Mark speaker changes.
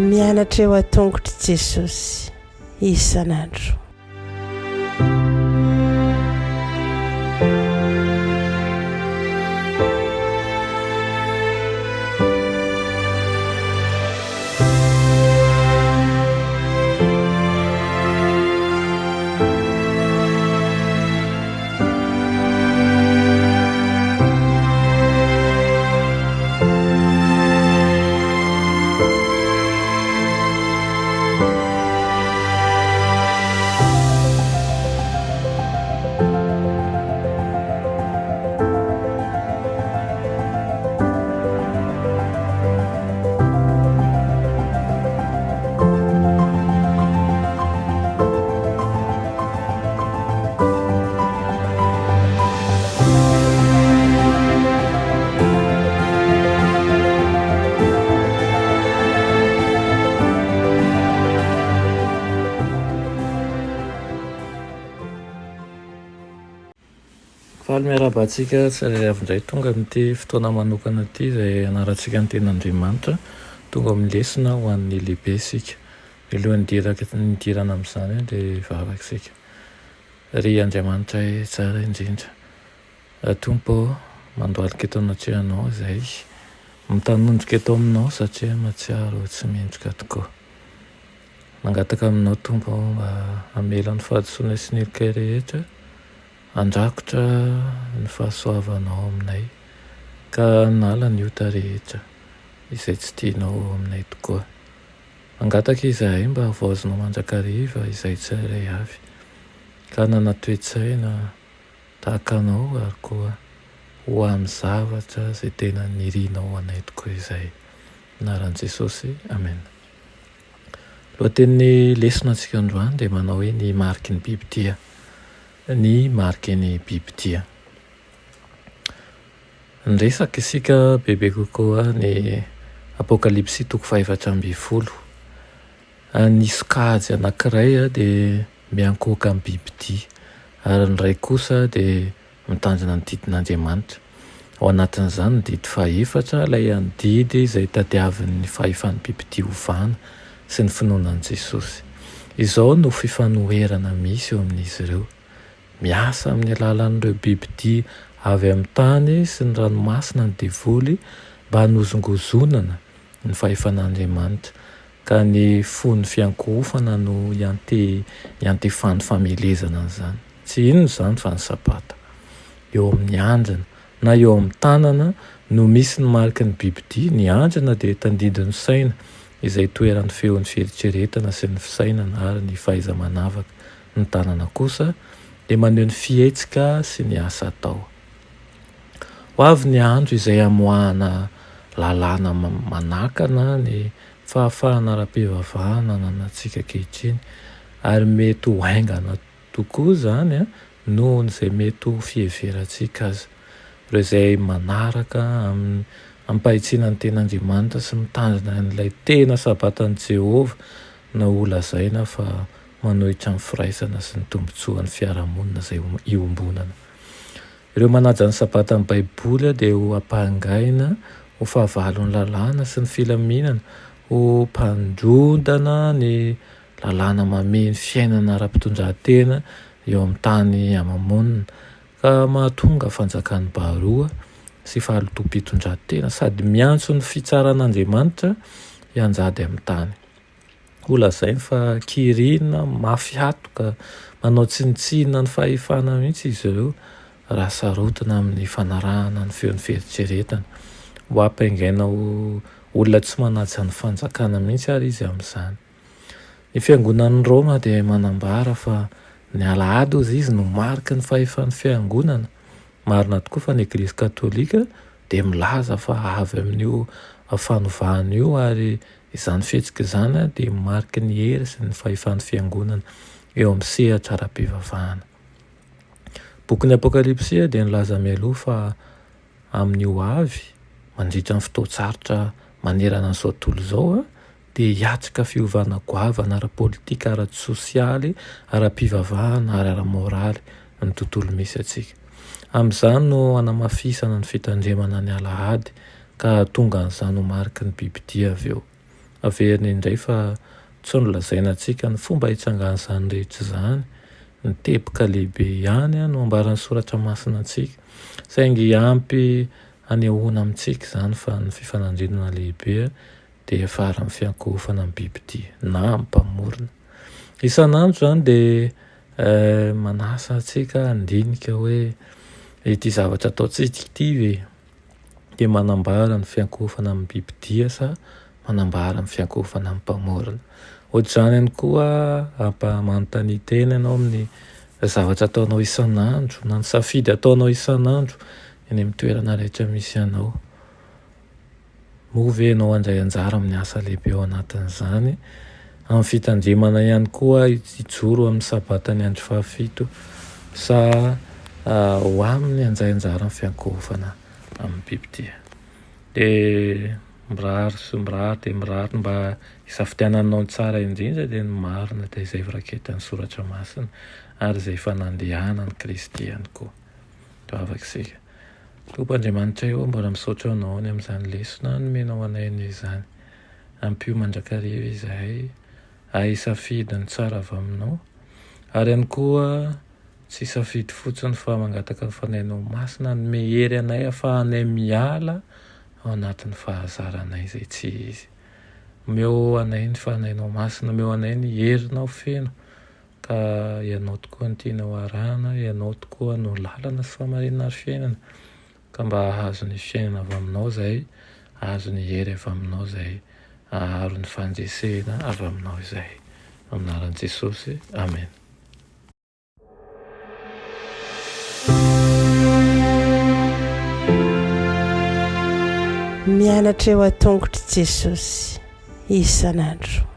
Speaker 1: Mianatra eo an-tongotr'i Jesosy isan'andro.
Speaker 2: Faly miarahaba antsika tsirairay avy indray tonga amin'ity fotoana manokana ity izay ianarantsika ny tenin'Andriamanitra. Tonga amin'ny lesona ho an'ny lehibe isika. Mialohan'ny hidirana amin'izany dia hivavaka isika. Ry Andriamanitra tsara indrindra, Tompo ô, mandohalika eto anatrehanao izahay, mitanondrika eto aminao satria mahatsiaro ho tsy mendrika tokoa. Mangataka aminao Tompo aho mba hamela ny fahadisoanay sy ny helokay rehetra, handrakotra ny fahasoavanao aminay ka hanala ny ota rehetra izay tsy tianao ao aminay tokoa. Mangataka izahay mba havaozinao mandrakariva izahay tsirairay avy, ka hanana toe-tsaina tahaka Anao ary koa ho amin'ny zavatra izay tena nirinao ho anay tokoa izahay. Anaran'i Jesosy, amena. Lohatenin'ny lesona antsika androany dia manao hoe ny mariky ny bibidia. Ny mariky ny bibidia. Niresaka isika bebe kokoa ny Apokalypsy toko fahefatra ambin'ny folo. Ny sokajy anankiray dia miankohoka amin'ny bibidia ary ny iray kosa dia mitandrina ny didin'Andriamanitra. Ao anatin'izany ny didy fahefatra, ilay an'ny didy izay tadiavin'ny fahefan'ny bibidia hovana sy ny finoana an'i Jesosy. Izao no fifanoherana misy eo amin'izy ireo. Miasa amin'ny alalan'ireo bibidia avy amin'ny tany sy ny ranomasina ny devoly mba hanozongozonana ny fahefan'Andriamanitra, ka ny fon'ny fiankohofana no iantefan'ny famelezana an'izany. Tsy inona izany fa ny Sabata. Eo amin'ny andrina na eo amin'ny tanana no misy ny mariky ny bibidia, ny andrina dia tandindon'ny saina, izay itoeran'ny feon'ny fieritreretana sy ny fisainana ary ny fahaiza-manavaka. Ny tanana kosa dia maneho ny fihetsika sy ny asa atao. Ho avy ny andro izay hamoahana lalàna manakana ny fahafahana ara-pivavahana ananantsika ankehitriny, ary mety ho haingana tokoa izany noho izay mety ho fiheverantsika aza. Ireo izay manaraka amin'ny amim-pahitsiana ny Tenin'Andriamanitra sy mitandrina an'ilay tena Sabatan'i Jehovah no holazaina fa manohitra ny firaisana sy ny tombontsoan'ny fiarahamonina izay iombonana. Ireo manaja ny Sabatan'ny Baiboly dia ho ampangaina ho fahavalon'ny lalàna sy ny filaminana, ho mpandrodana ny lalàna mamehy ny fiainana ara-pitondran-tena eo amin'ny tany ama-monina, ka mahatonga fanjakan'ny baroa sy fahalotoam-pitondran-tena sady miantso ny fitsaran'Andriamanitra hianjady amin'ny tany. Holazainy fa kirina, mafy hatoka, manao tsinontsinona ny fahefana mihitsy izy ireo raha sarotina amin'ny fanarahana ny feon'ny fieritreretana. Ho ampangaina ho olona tsy manaja ny fanjakana mihitsy ary izy amin'izany. Ny fiangonan'i Roma dia manambara fa ny alahady hozy izy no mariky ny fahefan'ny fiangonana. Marina tokoa fa ny Eglizy katolika dia milaza fa avy amin'io fanovana io ary Izany fihetsika izany dia mariky ny hery sy ny fahefan'ny Fiangonana eo amin'ny sehatra ara-pivavahana. Bokin'ny Apokalypsy dia nilaza mialoha fa amin'ny ho avy, mandritra ny fotoan-tsarotra manerana an'izao tontolo izao, dia hiatrika fiovana goavana ara-politika, ara-tsosialy, ara-pivavahana ary ara-moraly ny tontolo misy antsika. Amin'izany no hanamafisana ny fitandremana ny alahady ka hahatonga an'izany ho mariky ny bibidia avy eo. Averina indray fa tsy nolazaina antsika ny fomba hitsangan'izany rehetra izany, ny teboka lehibe ihany no ambaran'ny Soratra Masina antsika. Saingy ampy hanehoana amintsika izany fa ny fifanandrinana lehibe dia hiafara amin'ny fiankohofana amin'ny bibidia na amin'ny mpamorona. Isan'andro izany dia manasa antsika handinika hoe ity zavatra ataontsika ity ve dia manambara ny fiankohofana amin'ny bibidia sa manambara ny fiankohofana amin'ny Mpamorona. Ohatr'izany ihany koa, ampa manontania tena ianao amin'ny zavatra ataonao isan'andro na ny safidy ataonao isan'andro eny amin'ny toerana rehetra misy anao. Moa ve ianao handray anjara amin'ny asa lehibe ao anatin'izany? Amin'ny fitandremana ihany koa hijoro amin'ny Sabatan'ny andro fahafito sa ho amin'ny handray anjara amin'ny fiankohofana amin'ny bibidia? Dia mirary sy mirary dia mirary mba hisafidiananao ny tsara indrindra dia ny marina dia izay firaketan'ny soratra masina ary izay efa nandehanan'i Kristy ihany koa. Vavaka isika. Tompo Andriamanitray ô, mbola misaotra Anao ny amin'izany lesona nomenao anay anio izany. Ampio mandrakariva izahay hahay hisafidy ny tsara avy Aminao ary ihany koa Tsy safidy fotsiny fa mangataka ny Fanahinao Masina hanome hery anay afahanay miala ao anatin'ny fahazaranay izay tsy izy. Omeo anay ny Fanahinao Masina, omeo anay ny herinao feno ka Ianao tokoa no tianao arahana, Ianao tokoa no lalana sy fahamarinana ary fiainana ka mba hahazo ny fiainana avy Aminao izahay, hahazo ny hery avy Aminao izahay, haharo ny fandresena avy Aminao izahay. Amin'ny anaran'i Jesosy, Amena.
Speaker 1: Mianatra eo an-tongotr'i Jesosy isan'andro.